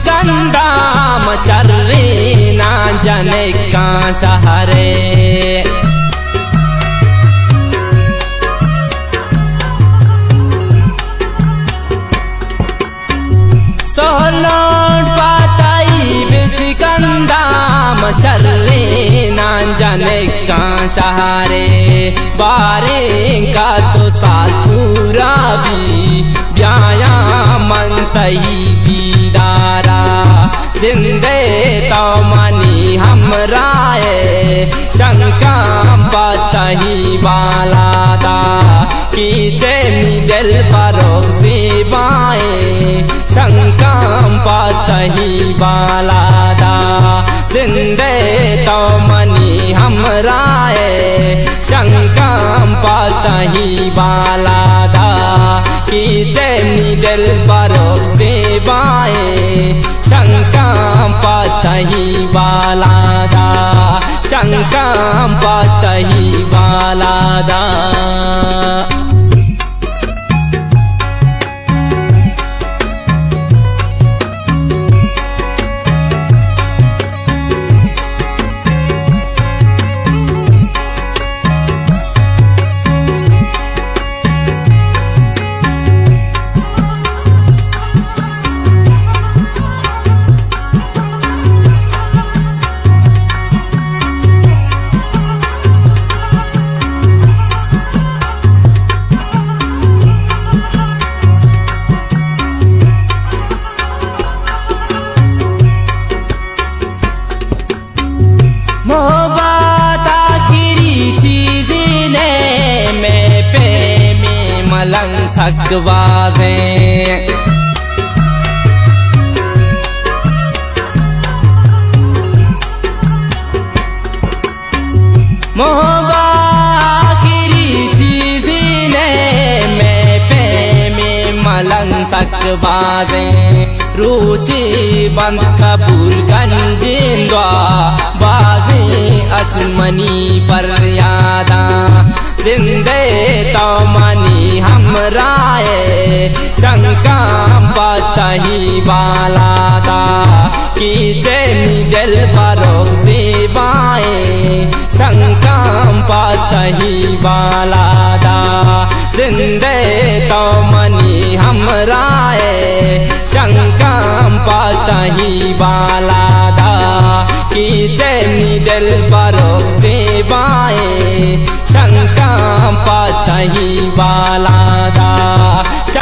گندام چریناں جنکاں شہرے۔ سہلانٹ پہ تئی بچکندام چریناں جنکاں شہرے۔ باریں کت و سال پورا بی، بیایاں من تئی دیدارا۔ زندے تو منی ہمراہ ئے، شنکاں پہ تئی بالادا۔ کیچے نی دلبرک زیبائیں، شنکاں پہ تئی بالادا۔ زندے تو منی ہمراہ ئے، شنکاں پہ تئی بالادا۔ کیچے نی دلبرک زیبائیں، شنکاں پہ تئی بالادا، شنکاں پہ تئی بالادا۔ محبت آخری چیزی نے، مئے پیمیں ملنگ سک بازیں۔ محبت آخری چیزی نے، مئے پیمیں ملنگ سک بازیں۔ روچے بنت قبول گنجیں دعا، بازیں اچ منی پریاداں۔ زندے تو منی ہمراہ ئے، شنکاں پہ تئی بالادا۔ کیچے نی دلبرک زیبائیں، شنکاں پہ تئی بالادا۔ زندے تو منی ہمراہ ئے، شنکاں پہ تئی بالادا۔ کیچے نی دلبرک زیبائیں، شنکاں پہ تئی بالادا۔